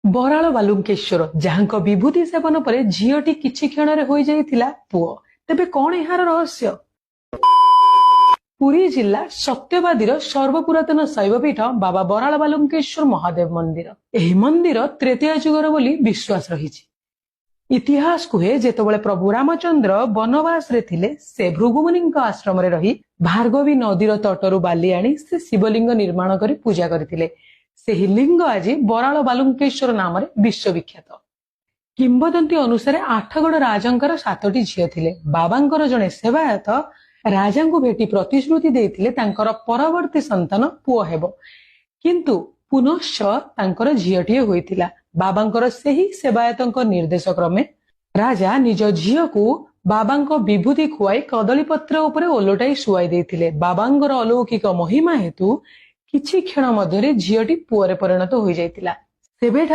ବରାଳ ବାଲୁଙ୍କେଶ୍ୱର, ଯାହାଙ୍କ ବିଭୂତି ସେବନ ପରେ ଝିଅଟି କିଛି କ୍ଷଣରେ ହୋଇଯାଇଥିଲା ପୁଅ। ତେବେ କଣ ଏହାର ରହସ୍ୟ? ପୁରୀ ଜିଲ୍ଲା ସତ୍ୟବାଦୀର ସର୍ବପୁରାତନ ଶୈବପୀଠ ବାବା ବରାଳ ବାଲୁଙ୍କେଶ୍ୱର ମହାଦେବ ମନ୍ଦିର। ଏହି ମନ୍ଦିର ତ୍ରେତୟା ଯୁଗର ବୋଲି ବିଶ୍ୱାସ ରହିଛି। ଇତିହାସ କୁହେ, ଯେତେବେଳେ ପ୍ରଭୁ ରାମଚନ୍ଦ୍ର ବନବାସରେ ଥିଲେ, ସେ ଭୃଗୁମୁନିଙ୍କ ଆଶ୍ରମରେ ରହି ଭାର୍ଗବୀ ନଦୀର ତଟରୁ ବାଲି ଆଣି ସେ ଶିବଲିଙ୍ଗ ନିର୍ମାଣ କରି ପୂଜା କରିଥିଲେ। ସେହି ଲିଙ୍ଗ ଆଜି ବରାଳ ବାଲୁଙ୍କେଶ୍ୱର ନାମରେ ବିଶ୍ୱବିଖ୍ୟାତ। କିମ୍ବଦନ୍ତୀ ଅନୁସାରେ ଆଠଗଡ଼ ରାଜାଙ୍କର 7ଟି ଝିଅ ଥିଲେ। ବାବାଙ୍କର ଜଣେ ସେବାୟତ ରାଜାଙ୍କୁ ଭେଟି ପ୍ରତିଶ୍ରୁତି ଦେଇଥିଲେ, ତାଙ୍କର ପରବର୍ତ୍ତୀ ସନ୍ତାନ ପୁଅ ହେବ। କିନ୍ତୁ ପୁନଶ୍ଚ ତାଙ୍କର ଝିଅଟିଏ ହୋଇଥିଲା। ବାବାଙ୍କର ସେହି ସେବାୟତଙ୍କ ନିର୍ଦ୍ଦେଶ କ୍ରମେ ରାଜା ନିଜ ଝିଅକୁ ବାବାଙ୍କ ବିଭୂତି ଖୁଆଇ କଦଳୀ ପତ୍ର ଉପରେ ଓଲଟାଇ ଶୁଆଇ ଦେଇଥିଲେ। ବାବାଙ୍କର ଅଲୌକିକ ମହିମା ହେତୁ କିଛି କ୍ଷଣ ମଧ୍ୟରେ ଝିଅଟି ପୁଅରେ ପରିଣତ ହୋଇଯାଇଥିଲା। ସେବେଠାରୁ